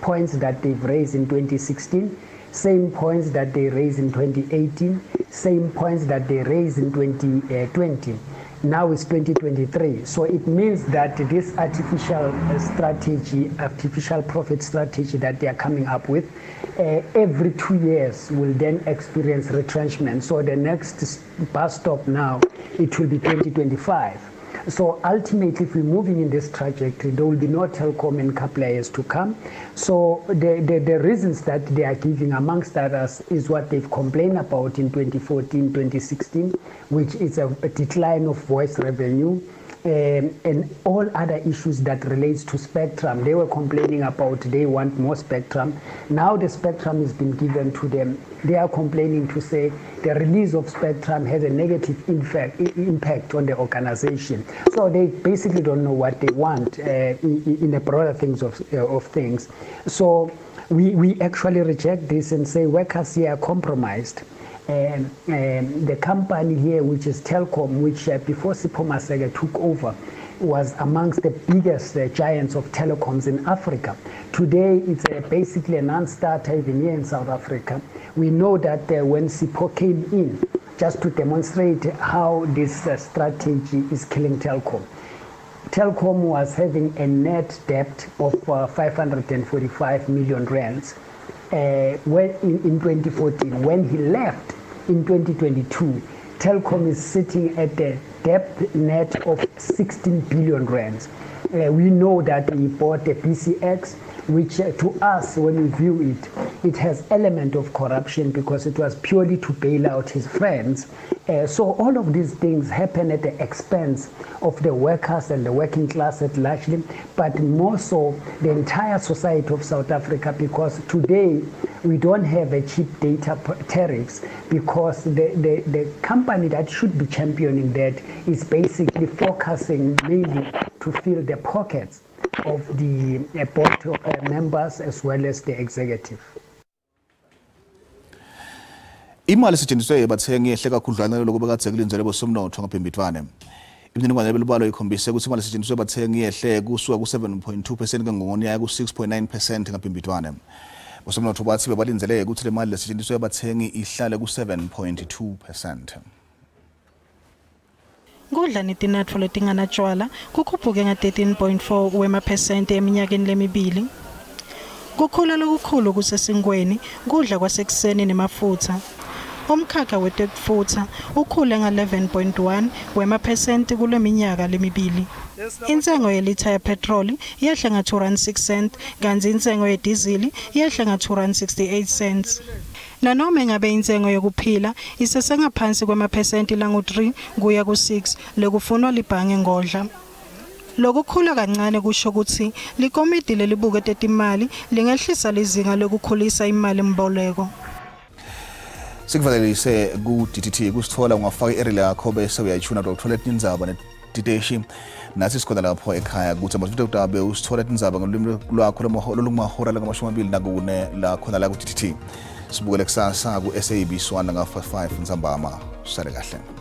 points that they've raised in 2016, same points that they raised in 2018, same points that they raised in 2020. Now it's 2023. So it means that this artificial strategy, artificial profit strategy that they are coming up with, every 2 years will then experience retrenchment. So the next bus stop now, it will be 2025. So ultimately, if we're moving in this trajectory, there will be no Telkom in couple of years to come. So the reasons that they are giving, amongst others, is what they've complained about in 2014, 2016, which is a decline of voice revenue, and all other issues that relates to spectrum. They were complaining about they want more spectrum. Now the spectrum has been given to them. They are complaining to say the release of spectrum has a negative impact on the organization. So they basically don't know what they want in the broader things of things. So we actually reject this and say workers here are compromised. The company here, which is Telkom, which before Sipho Maseko took over, was amongst the biggest giants of telecoms in Africa. Today, it's basically a non-starter even here in South Africa. We know that when Sipho came in, just to demonstrate how this strategy is killing Telkom, Telkom was having a net debt of 545 million rands in 2014. When he left in 2022, Telkom is sitting at a debt net of 16 billion rands. We know that he bought the BCX, which to us, when we view it, it has element of corruption because it was purely to bail out his friends. So all of these things happen at the expense of the workers and the working class at large, but more so the entire society of South Africa, because today we don't have a cheap data tariffs, because the company that should be championing that is basically focusing mainly to fill the pockets of the board members as well as the executive. Imali esetshenziswe bathengi yehle kakhudlwana lokho bekade kulindelwe bosomnotho ngaphambilini. Imininingwane yebelubalo ikhombise ukuthi imali esetshenziswe bathengi yehle kusuka ku-7.2% kangongoni yaya ku-6.9% ngaphambilini. Bosomnotho bathi bebalindele ukuthi le mali esetshenziswe bathengi ihlale ku-7.2%. Kudla netinatfo letinganatshwala kukhuphuke nga-13.4 wemaphesenti eminyakeni lemibili. Kukhula lokukhulu kusesingweni kudla kwasekuseni nemafutha. Umkhakha wetekufutha ukhule nga-11.1 wemaphesenti kuleminyaka lemibili. Intsengo yelitha yepetroli yehle nga-2 rand 6 cent kantsi intsengo yedizili yehle nga-2 rand 68 cents. Nanoma ngabe intsengo yokuphila isesengaphansi kwemaphesenti langu-3 kuya ku-6 lekufunwa libhange ngodla. Lokukhula kancane kusho ukuthi likomidi lelibuke tetimali lingehlisa lizinga lokukhulisa imali mboleko. Sikuvalelise ku-DTT kusithola ungafaka i-eri lakho bese uyayithuna uthola tindzaba netiteshi nathi sikhona lapho ekhaya kuthi amasuthe utabe usithola tindzaba ngolwimi lwakho lolungumahora langama-24 la khona la ku-DTT. Sibukele kusasa ku-SABC 1 nga-5 ntsambama. Sale kahle.